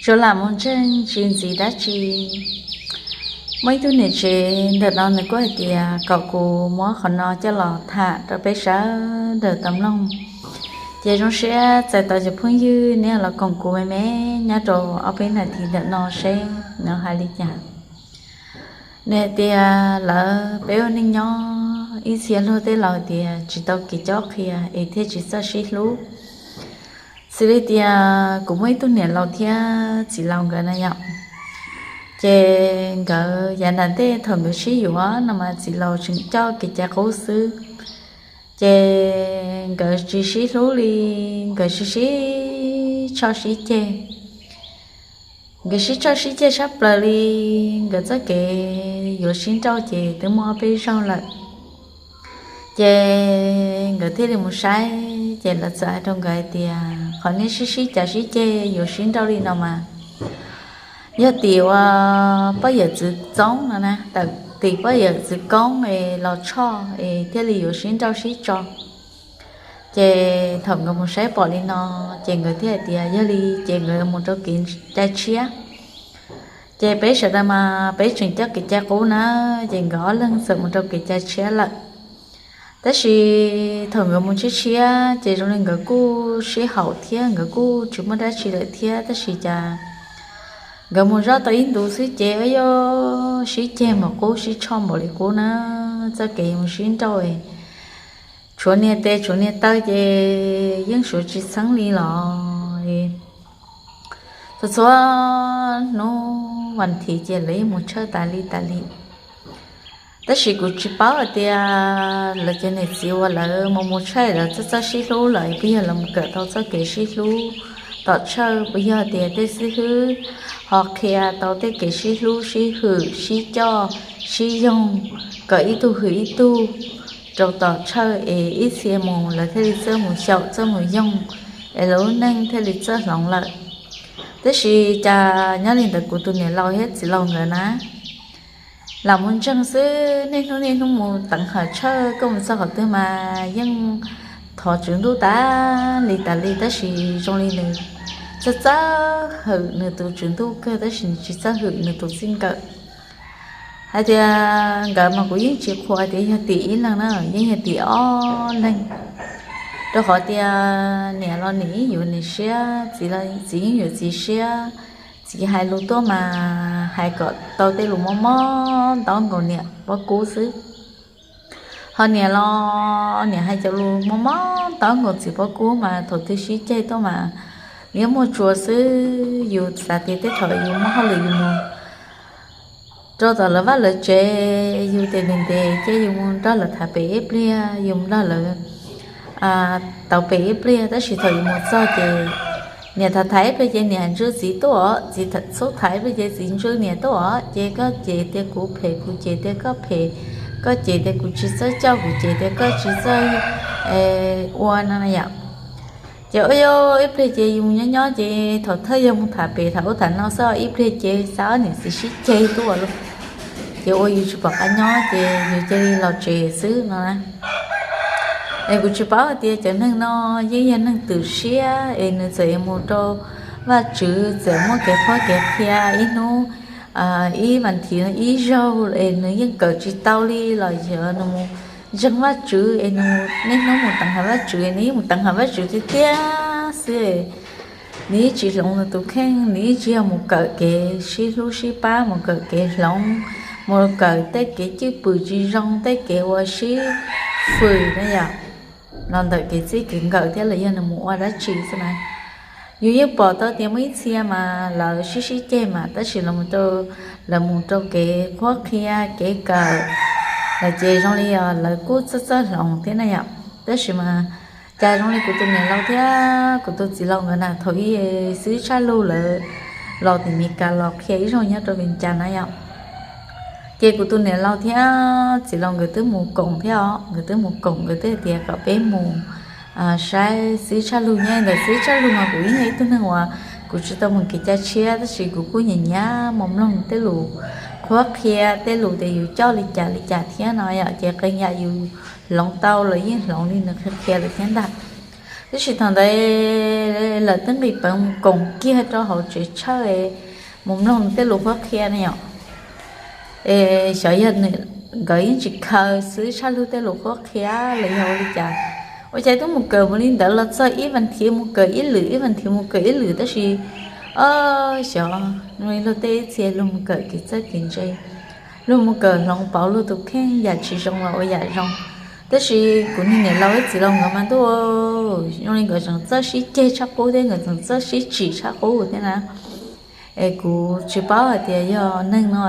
Tsuas lam mus ntseeg tsis ntxiv dab tsi. Muaj ib tug niam tsev ntawm no nws kuj hais tias kom kuv muab qhov no coj los tham rau peb sawv daws tau mloog. Ces zoo siab txais tos cov phooj ywg nej los koom kuv me me nyob rau ob peb nas this ntawm no seb nws hais li cas. Nws hais tias lawv peb ua neej nyob ib txhia luag tej laus tias tsis tau kev cob qhia es thiaj tsis txawj sib hlub. Xws li tias kuv muaj ib tug niam laus thiab txiv laus nkawd na yom, ces nkawd yav nram ntej thaum nkawd sib yuav no mas txiv laus tseem coj kev cai qub xwb. Ces nkawd tsis sib hlub li, nkawd sib sib tshoj sib ceg. Nkawd sib tshoj sib ceg sab plaws li, nkawd txoj kev yuav sib nrauj ces twb muaj ob peb zaug lawm. Ces nkawd thiaj li mus saib, ces lawv txawm hais rau nkawd hais tias qhov nej sib sib cav sib ceg yuav sib nrauj li no mas yog tim uas poj yawm txwv txoob no na, tawm tim poj yawm txwv koob es los tshoj es thiaj li yuav sib nrauj sib tso. Ces thaum nkawd mus saib pom li no, ces nkawd thiaj hais tias yog li ces nkawd mus rau kev cai tshiab. Ces peb sawv daws mas peb tseem coj kev cai qub na, ces nkawd ob leeg txawm mus rau kev cai tshiab lawm. Tab sis thaum nkawd mus tshiab tshiab ces zoo li nkawd kuj sib haum thiab nkawd kuj tsis muaj dab tsi lawm thiab, tab sis cas nkawd mus zoj tau ib ntus xwb ces yuav sib ceg npaum qub sib tshoj npaum li qub na. Txoj kev mus sib nrauj, tshuav niag tes tshuav niag taw ces yeej suav tsis txheeb li los. Txhua txhua hnub vas thiv ces lawv yeej mus tshawj tas li tas li. Tab sis kuv tsis paub hais tias lawv cov niam txiv uas lawv mus mus tshawj lawv txawj txawj sib hlub lawm puas yog lawv mus kawm tau txoj kev sib hlub tom tshawj, puas yog tias tej xib hwb ho qhia tau tej kev sib hlub sib hwm sib coj sib yoog, kom ib tug hwm ib tug rau tom tshawj es ib txhia mus lawv thiaj li txawj mus xyaum txawj mus yoog, es lawv lub neej thiaj li txawj hloov lawm. Tab sis cas nyob li ntawd kuv tus niam laus thiab txiv laus nkawd na, lam mus ntseeg xwb, niaj hnub niaj hnub mus teev hawm tshawj, koj mus txog qhov twg mas yeej thov tswv ntuj tas li tas li, tab sis zoo li nws txawj txawj hwm nws tus tswv ntuj kawg tab sis nws tsis txawj hwm nws tus txij nkawm. Hais tias nkawd mas kuv yeej tsis qhuas tias yog tim ib leeg na, yeej yog tim ob leeg, rau qhov tias niam los niam yeej yuav niam siab, txiv los txiv yeej yuav txiv siab. Txiv hais lus tuaj mas hais kom tau tej lus mob mob ntaub nkaus niam pob kub xwb. Ho niam los niam hais cov lus mob mob ntaub nkaus txiv pob kub mas thaum twg sib ceg tuaj mas liab muag tsuas xwb. Yus xav tias tej thaum yus muaj hauj lwm yus mus rau tom lawv vaj lawv tsev, yus tes ntev ntev ces yus mus nrog lawv tham pem ib pliag, yus mus nrog lawv tau pem ib pliag, tab sis thaum yus mus txog ces niam tham tham ib pliag ces niam ntswj txiv tuaj os, txiv txhub tham ib pliag ces txiv ntswj niam tuaj os, ces koj cem tias kuv phem, kuv cem tias koj phem, koj cem tias kuv tsis txawj coj, kuv cem tias koj tsis txawj ua no na yom. Ces ua ib pliag ces yus nyob nyob ces thaum thawj yog mus tham pem tham ub tham no xwb, ib pliag ces xav ob niam txiv sib ceg tuaj lawm, ces ua yus tsis pom qab nyob ces yus cia li los tsev xwb no na. Es kuv tsis paub hais tias cov neeg no yeej yog neeg twm siab es nws txawm mus rau Vajtswv txawm muaj kev qhuab kev qhia ib hnub ib vas thiv ib zaug es nws yeej kawm tsis tau li los yog nws mus ntseeg Vajtswv es nws niaj hnub mus teev hawm Vajtswv, nws yeej mus teev hawm Vajtswv tiag tiag xwb. Nws yeej tsis hloov nws tus kheej, nws yeej tsis yog mus kawm kev sib hlub sib pab, mus kawm kev hloov, mus kawm tej kev cwj pwm tsis zoo, tej kev ua sib fwm na yom, los ntawm kev txij kev nkawm thiab los yog nws mus ua dab tsi xwb na. Yus yeej pom tau tias muaj ib txhia mas lawv sib sib ceg mas tab sis lawv mus rau kev qhuab qhia kev kawm, lawv ces zoo li lawv kuj txawj txawj hloov thiab na yom. Tab sis mas cas zoo li kuv tus niam laus thiab kuv tus txiv laus nkawd na thaum ub xib hwb tshaj lug lawv los tim Meskas los qhia ib zaug nyob rau Vias Cas na yom. Ces kuv tus niam laus thiab txiv laus nkawd twb mus koom thiab os, nkawd twb mus koom, nkawd twb tias kom peb mus saib xib hwb tshaj lug nyob ntawm xib hwb tshaj lug mas kuv yeej yog ib tug neeg uas kuv tsis tau mus kev cai tshiab tab sis kuv kuj nyiam nyiam mus mloog tej lus qhuab qhia, tej lus tias yus coj li cas li cas thiab no yom, ces qee yam yus hloov tau los yeej hloov li nws qhia qhia lawm thiab ntag. Tab sis thaum ntawd lawv twb nqis peev mus koom kiag rau hauv tsev tshawj mus mloog nws tej lus qhuab qhia ne yom. Es xyov yog nkawd yeej tsis khaws xwb tshaj lug tej lus qhuab qhia los yog ua li cas. Ua cas twb mus kawm mus li ntawd los txog ib vas thiv mus kawm ib lwm, ib vas thiv mus kawm ib lwm, tab sis, o, xyov zoo li luag tej ib txhia luag mus kawm kev txawj kev ntse, luag mus kawm hloov pauv luag tus kheej, yam tsis zoo los ua yam zoo. Tab sis kuv niag niam laus ib txiv laus nkawd mas ntuj, zoo li nkawd tseem txawj sib ceg tshaj qub thiab nkawd tseem txawj sib tsim tshaj qub thiab na. Es kuv tsis paub hais tias yog neeg no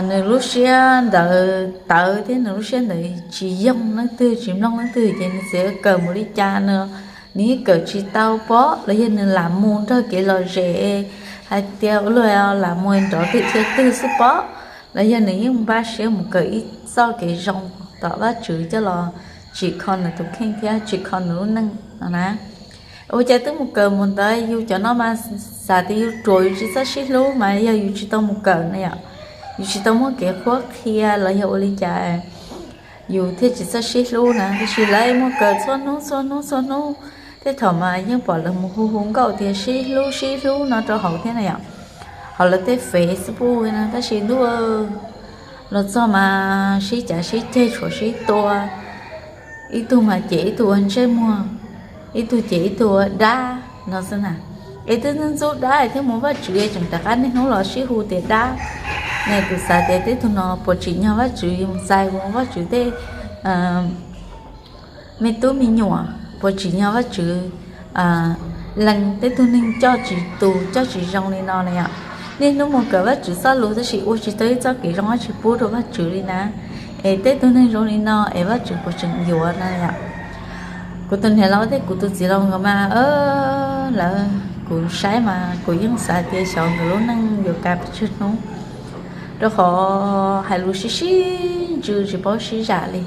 nws lub siab ntawd tawv thiab nws lub siab ntawd tsis yoog leej twg, tsis mloog leej twg, ces nws txawm kawm mus li cas no nws yeej kawm tsis tau pob, los yog nws lam mus nrog kev lom zem hais tias ua luaj lam mus nrov twg thiab twg xwb pob, los yog nws yeej npaj siab mus kawm ib txoj kev zoo tom Vajtswv coj los tsim kho nws tus kheej thiab tsim kho nws lub neej no na. Ua cas twb mus kawm mus ntawd, yus cov no mas xav tias yus ruam yus tsis txawj sib hlub mas yog yus tsis tau mus kawm na yom, yus tsis tau muaj kev qhuab qhia los yog ua li cas yus thiaj tsis txawj sib hlub na. Tab sis lawv mus kawm txhua hnub txhua hnub txhua hnub, tej thaum mas yeej pom lawv mus hu hu nkauj tias sib hlub sib hlub no rau hauv thiab na yom, hauv lawv tej Facebook na. Tab sis ntuj, los txog mas sib cav sib ceg tshuav sib tua, ib tug mas cem ib tug ua ntsej muag, ib tug cem ib tug ua dab no xwb na. Es twb ntxub dab thiab mus Vajtswv tseem rov qab niaj hnub los sib hu tias dab. Nws kuv xav tias tej tug no puas tsim nyog Vajtswv mus txais ua Vajtswv tej me tub me nyuam, puas tsim nyog Vajtswv lees tej tug neeg coj tsis tus coj tsis zoo li no na yom. Niaj hnub mus kawm Vajtswv txoj lus tab sis ua tsis tau ib txoj kev zoo dab tsi pub rau Vajtswv li na. Es tej tug neeg zoo li no es Vajtswv puas tseem yuav no yom. Kuv tus niam laus thiab kuv tus txiv laus nkawd mas, lawv, kuv saib mas kuv yeej xav tias xyov nkawd lub neej yuav kav pes tsawg hnub, rau qhov hais lus sib sib ntsws tsis paub sib zam li.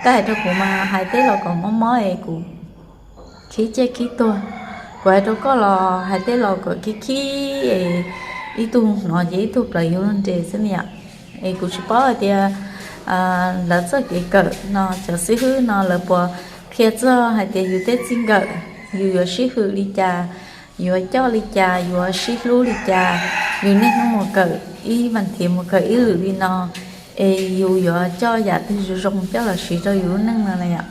Koj hais rau kuv mas hais tej los kom mob mob es kuv khib ciaj khib tuag, kuv hais rau koj los hais tej los kom khib khib es ib tug hnov ces ib tug plaws yuav luag nres xwb na yom. Es kuv tsis paub hais tias lawv txoj kev kawm no cov xib hwb no lawv puas qhia txog hais tias yus tej txij nkawm, yus yuav sib hwm li cas, yuav coj li cas, yuav sib hlub li cas, yus niaj hnub mus kawm ib vas thiv mus kawm ib lwm li no, es yus yuav coj yam twg zoo zoo coj los siv rau yus lub neej no na yom.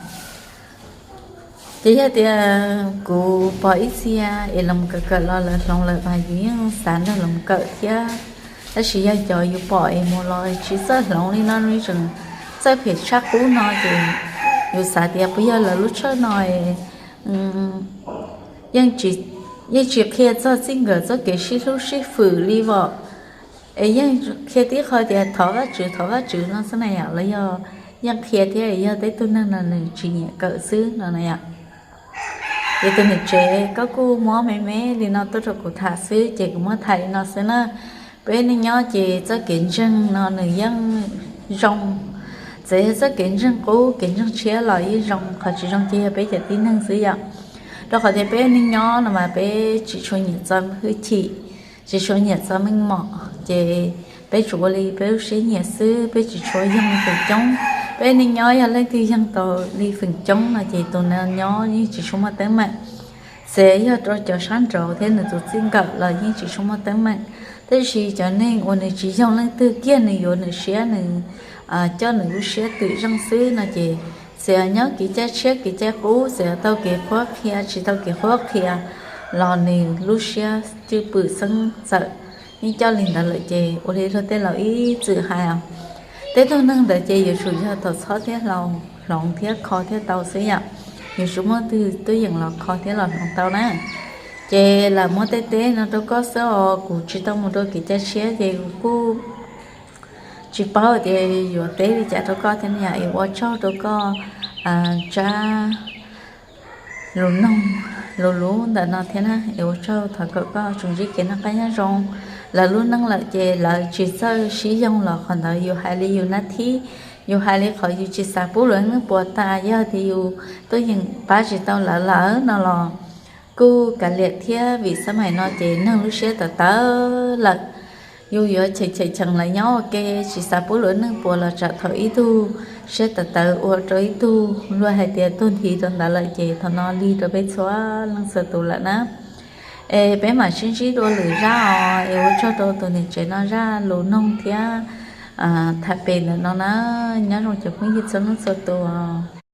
Ces yog tias kuv pom ib txhia es los kawm kawm los lawv hloov lawm mas yus yeej xav nrog los kawm thiab. Tab sis yog cov yus pom es mus los tsis txawj hloov li no, nws tseem txawj phem tshaj qub no ces yus xav tias puas yog lawv lub tshawj no yeej tsis qhia txog txij nkawm txoj kev sib hlub sib hwm li os. Es yeej qhia tib qho tias thov Vajtswv thov Vajtswv no xwb na yom, los yog yeej qhia thiab yog tej tug neeg no nws tsis nyiam kawm xwb no na yom. Ces tus niam tsev koj kuj muab me me li no tuaj rau kuv tham xwb ces kuv muab tham li no xwb na. Peb neej nyob ces txoj kev ntseeg no nws yeej zoo, txawm yog txoj kev ntseeg qub kev ntseeg tshiab los yeej zoo, qhov tsis zoo ces yog peb cov tib neeg xwb yom. Rau qhov tias peb neej nyob no mas peb tsis tshua nyiam txo hwj chim, tsis tshua nyiam txo meej mom, ces peb tsuas ua li peb lub siab nyiam xwb, peb tsis tshua yoog feem coob. Peb neej nyob yog leej twg yoog tau li feem coob no ces tus no nyob yeej tsis tshua muaj teeb meem. Txawm yog rau cov sab nraud thiab nws tus txij nkawm los yeej tsis tshua muaj teeb meem. Tab sis cov neeg uas nws tsis yoog leej twg kiag nws yuav nws siab nws coj nws lub siab twm zeej xwb no ces txawm nyob kev cai tshiab kev cai qub, txawm tau kev qhuab qhia tsis tau kev qhuab qhia los nws lub siab cwj pwm xeeb txawm yeej coj li ntawd lawm ces ua li luag tej laus ib txwm hais os, tej tug neeg ntawd ces yuav tsum yog thaum txhob thiab hloov thiab kho thiab tau xwb yom. Yuav tsum muaj twg tuaj yeem los kho thiab los hloov tau na. Ces lam muab tej teb no rau koj xwb os, kuv tsis tau mus rau kev cai tshiab ces kuv kuj tsis paub tias yuav teb li cas rau koj thiab na yom. Es ua tsaug rau koj tsab lus noog lus lub ntawm no thiab na. Es ua tsaug, thov kom koj tsuas ntsib kev noj qab nyob zoo. Lawv lub neej lawm ces lawv tsis txawj sib yoog los qhov ntawd yus hais li yus nab thib, yus hais li qhov yus tsis xav pub lawv neej puas tas. Yog tias yus tuaj yeem pab tsis tau lawv lawm no los kuj kav liam thiab, vim xab maim no ces neeg lub siab tawv tawv lawm. yus yuav cheem cheem cheem lawv nyob ua ke, tsis xav pub luag neej puas los tsam thaum ib tug siab tawv tawv ua rau ib tug luag hais tias tuag nthi rau ntawd lawm ces thaum no lig rau peb txhua leej txhua tus lawm na. Es peb mam sib ntsib dua lwm zaj os, es ua tsaug rau tus niam tsev no zaj lus noog thiab tham pem ntawm no na. Nyob zoo cov phooj ywg txhua leej txhua tus.